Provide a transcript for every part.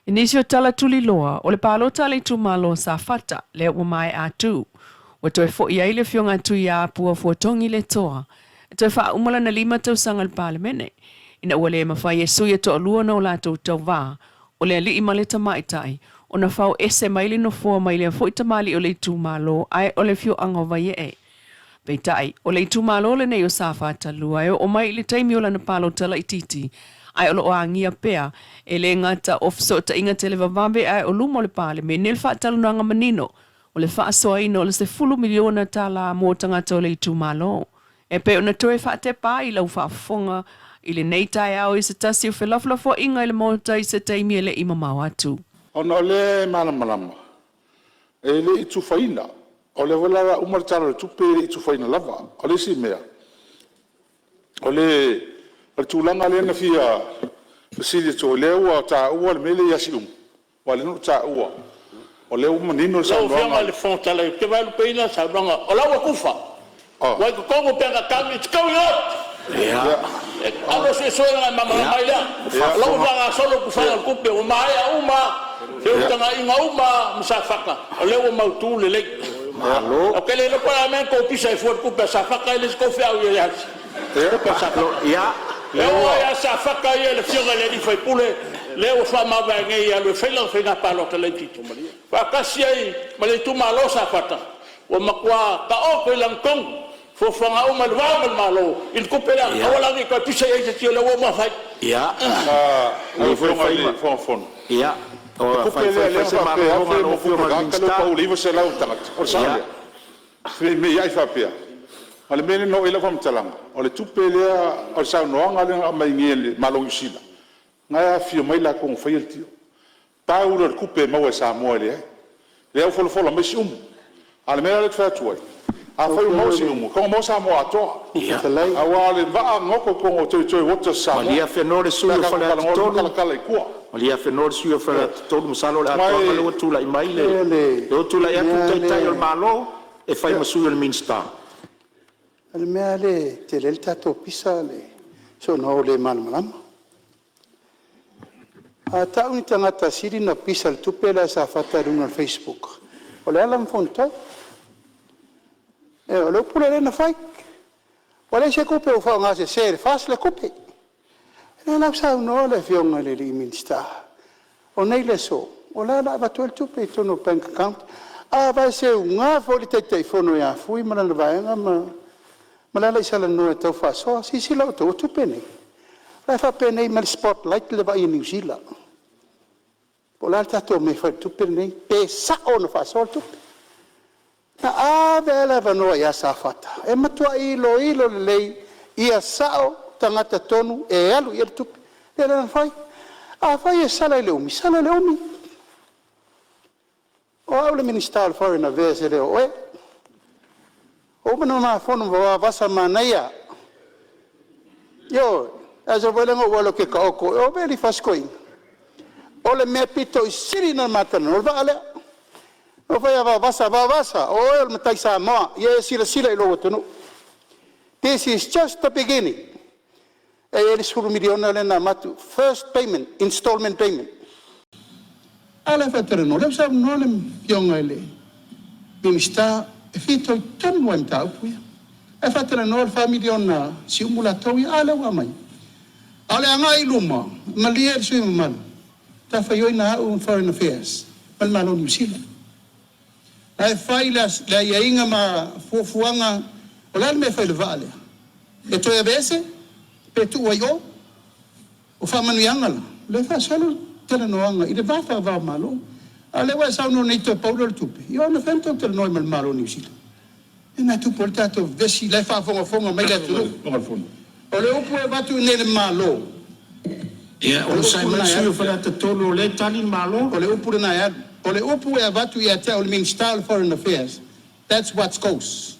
I nisi o tala tuliloa o le palota a le itumalo o Safata lea ua maea atu, ua toe foi ai le Afioga a Tuiaapua Fuatogi Letoa e toe faauma lana 5 tausaga i le Palemene, ina ua le mafai e sui e toalua ona o latou tauva, o le alii ma le tamaitai, ona fao ese mai le nofoa mai lea foi tamalii o le itumalo ae o le afioaga o Vaiee. Peitai, o le itumalo lenei o Safata 2 e oo mai i le taimi o lana palota laitiiti, ae o lo o agia pea, e le gata o fesootaiga televavave ae o luma o le Palemene le faatalanoaga manino o le faasoaina o le $10 miliona mo tagata o le itumalo. E pei ona toe faatepa ai lau faafofoga i lenei taeao i se tasi o felafolafoaiga i le Maota i se taimi e le i mamao atu. Ona o lea e malamalama, e le i tufaina. O lea foi la o le a uma le Tala o le Tupe e le i tufaina lava. O le isi mea, o le tulaga lea na fia fesili atu ai, o lea ua taua le mea lea ia Siumu, aua o lea na ou taua, o lea ua manino le Lau saunoaga. Afioga i le Fofoga Fetalai, ou te vaelupeina le saunoaga, o la ua tufa, ua i totonu o bank account, it's going out. Alu e suesue ona e malamalama ai lea. O la ua faagasolo le tufaina o le tupe, ua maea uma lava feutagaiga uma lava ma Safata, o lea ua mautu lelei. Ou te le iloa po o le a le mea na tou pisa ai fua i le tupe a Safata, e le o se tou feau i ai le tupe a Safata. E oo lava ia Safata ia i le afioga i le sui usufono lea ua faamavae nei e alu e fai lana faiga palota laitiiti, faatasi ai ma le itumalo o Safata, ua matua taoto i lagatonu fuafuaga uma i le va ma le Malo i le tupe lea. Aua la ne i toe pisa i ai se isi o lea ua uma ona fai. Lau Afioga i le Fofoga Fetalai, o le tupe lea Fai na se faapea malologa a lau e Afioga i le $1000 tagata lea Minisita. ua pau i le 900 tagata, o le sao lea? Fememeai faapea? A o le mea lea na oo i ai lau faamatalaga, o le tupe lea, o le saunoaga lea na aumai nei e le Malo o Niu Sila, na e afifio mai latou na faia le deal. Pau lea o le tupe e maua e Samoa e leai. Lea ua folafola mai Siumu. A o le mea la lea ou te fai atu ai, Lau afai ua Afioga maua i le Siumu, e tatau ona maua Samoa atoa. Fofoga Fetalai… Aua o le vaa na goto i totonu o territorial waters o Samoa Malie Afenoa le pe sui a usufono mo tatou Faleata talanoa loa ma 3. talatala i tua. Malie Afenoa le sui usufono mo Faleata 3, masalo o le Ma atoaga e lea ua tulai mai O le le lea ua tulai atu le mea Taitai o lea le Malo e fai ma sui o le Minisita. O le mea lava lea e tele ai le tatou pisa o le soona o le malamalama. A tau ni tagata e sili ona pisa i le tupe lea a Safata i luga o le facebook, o Leala ma Fonotoe. Ioe, o le upu lea o lea na fai, ua leai se tupe ua faaaogasese e le FAST le tupe. O lea la ua saunoa le Afioga i le Minisita, o nei le aso, o la o le a avatu ai le tupe i totonu o bank account. A vae seuga foi le Taitaifono ia Fui ma lana vaega ma Lealaisalanoa e tau faasoa. Silasila outou, o tupe nei, o la e faapenei mai le spotlight le vaa i Niu Sila. Po o le a le tatou mea e fai i le tupe lenei, pe sao ona faasoa le tupe. Na ave lava le avanoa ia Safata e matuai iloilo lelei ia sao tagata tonu e alu i ai le tupe. Ia lea la na fai. Afai e sala i le umi, sala i le umi. O au le Minisita o le Foreign Affairs e le o oe. Ua uma ona ma fono ma Vavasa manaia, ioe. O le aso foi lea na ou alu ou te taoto, o ave si toeaina. O le mea aupito sili ona ma talanoa, o le vaa lea. Na ou fai atu ia Vavasa, Vavasa o oe o le matai Samoa, ia e silasila i lou atunuu. This is just the beginning. E i ai le $10 miliona lea na avatu, first payment, installment payment. A lea e faatonuina? O lea ua saunoa le Afioga i le Minisita e fitoitonu lava i mataupu ia. Ae faatalanoa le $4 miliona a Siumu latou ia. A lea ua aumai? A o le agai i luma, malie le sui usufono mamalu, o le matafaioi lena a au o le Foreign Affairs ma le Malo o Niu Sila. O la e fai le aiaiga ma fuafuaga, o le a le mea e fai i le vaa lea? E toe aveese pe tuu ai i o? O faamanuiaga la, o lea e faasolo le talanoaga i le va faava-o-Malo. A o lea ua e saunoa nei toe pau lea o le tupe, ia o anafea na tou talanoa ai ma le Malo o Niu Sila? O lea e tupu ai le tatou vevesi, o la e faafogafoga mai le atunuu. O le upu e avatu i inei i le Malo, Ia o le onosai upu mai le lena e sui alu. usufono mo Faleata 3 o lea e tali le Malo. O le upu lena e alu. O le upu e avatu ia te au e le Minisita o le Foreign Affairs, that's what goes.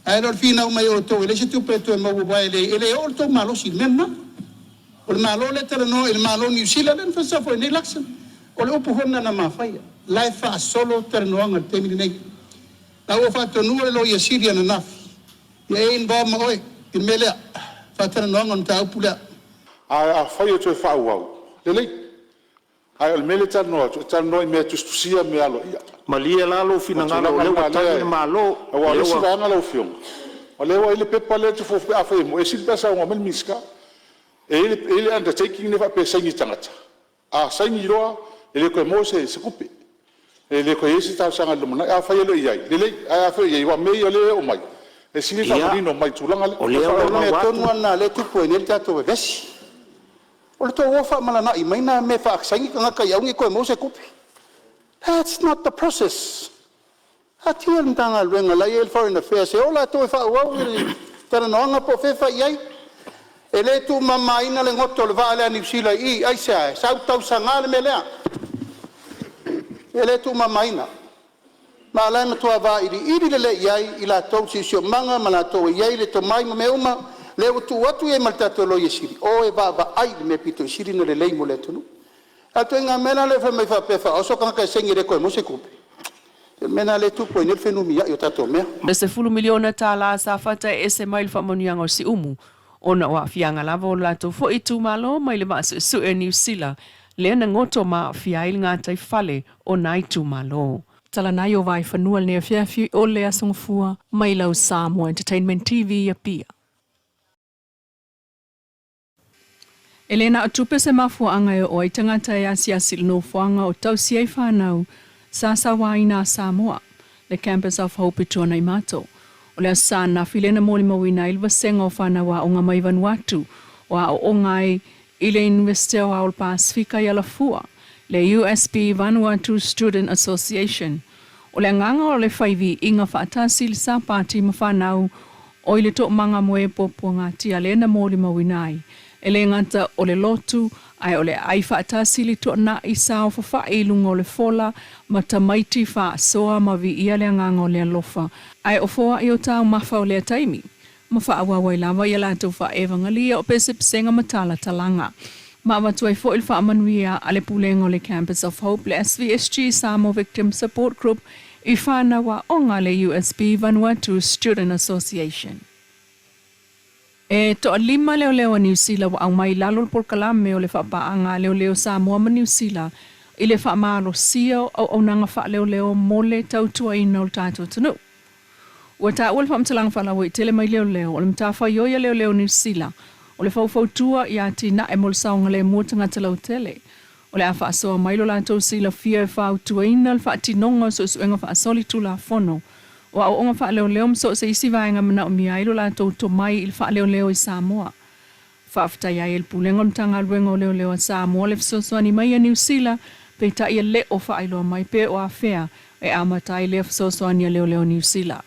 Ae le o le finau mai o outou e leai se tupe e toe maua aua e le oo le tou malosi i le mea lena. O le Malo lea e talanoa i le Malo o Niu Sila lea na fai ai nei Luxon. O le upu foi lena na ma faia. O la e faasolo talanoaga i le taimi lenei. La ua faatonuina le Loia Sili ananafi, ia e involve ma oe i le mea lea, faatalanoaga o le mataupu lea. Ae afai e toe faaauau, lelei. Ae o le mea lea e talanoa atu, e talanoa i mea e tusitusia mea aloaia. Malie la lou O le finagalo o tulaga lea ua lena tali o lea le Malo, aua o o le lea isi ua vaega lau Afioga, o lea ua i ai le pepa lea e te afai e moni, e sili pe a saunoa mai le Minisita. E i ai le undertaking lea faapea e saini e le tagata, a saini loa e le toe maua se tupe, e le toe i ai se talosaga i le lumanai. Afai e le o i ai, lelei, ae afai o i ai, aua o mea ia o lea e oo mai, e sili le faamanino mai o le tulaga lea. O Ma le lea ua O faaaloalo. le mea maua tonu atu. lava lena o lea e tupu ai nei le tatou vevesi. O le tou o faamalana'i mai na mea e faasaini tagata ia aua ne i toe maua se tupe. That's not the process. Taatia le Matagaluega o la e i ai le Foreign Affairs e o latou e faaauau le talanoaga po o fea e fai i ai. E le tuumamaina le goto o le vaa lea a Niu Sila i i. Aisea? E sau tausaga le mea lea. E le tuumamaina. Ma o la e matua vailiili lelei i ai i latou le siosiomaga ma latou e i ai le tomai ma mea uma, lea ua tuu atu i ai ma le tatou Loia Sili, o e vaavaai i le mea aupito sili ona lelei mo le atunuu. A o le ituaiga mea la lea fai mai faapea e faaoso tagata e saini e le toe maua se tupe? O le mea lena o lea e tupu ai nei le fenumiai o tatou mea. Le $10 miliona Safata e ese mai le faamanuiaga o Siumu ona o aafiaga lava o le latou foi itumalo mai le vaa suesue a Niu Sila lea na goto ma aafia ai le gataifale o nai itumalo. Talanai o Vaiffanua lenei afiafi o le Aso Gafua mai lau Samoa Entertainment TV i Apia. E le na o tupe se mafuaaga e oo ai tagata e asiasi i le nofoaga o tausi ai fanau sa sauaina a Samoa, le Campus of Hope i Tuanaimato. O le Aso Sa ananafi lea na molimauina ai le vasega o fanau aoga mai Vanuatu o aooga ai i le Iunivesite Aoao o le Pasefika i Alafua, le USB Vanuatu Student Association. O le agaga o le fai viiga faatasi i le Sapati ma fanau o i le toomaga moe puapuagatia lea na molimauina ai, e le gata o le lotu, ae o le aai faatasi i le tuanai saofafai i luga o le fola ma tamaiti faasoa ma viia le agaga o le alofa, ae o foai o taumafa o lea taimi, ma faaauau ai lava ia latou faaevagalia o pesepesega ma talatalaga. Ma avatu ai foi le faamanuia a le Pulega o le Campus of Hope, le SVSG Samoa Victim Support Group i fanau aoga a le USB Vanuatu Student Association. E toalima leoleo a Niu Sila ua aumai i lalo o le polokalame o le faapaaga a leoleo Samoa ma Niu Sila i le faamalosia o auaunaga faaleoleo mo le tautuaina o le tatou atunuu. Ua taua le faamatalaga faalauaitele mai leoleo o le matafaioi a leoleo Niu Sila o le faufautua i atinae mo le saogalemu o tagata lautele. O le a faasoa mai lo latou silafia e fautuaina le faatinoga o suesuega faasolitulafono o aoaoga faaleoleo ma so o se isi vaega e manaomia ai lo latou tomai i le faaleoleo i Samoa. Faafetai ai e le Pulega o le Matagaluega o Leoleo a Samoa le fesoasoani mai a Niu Sila, peitai e le o faailoa mai pe o afea e amata ai lea fesoasoani a Leoleo Niu Sila.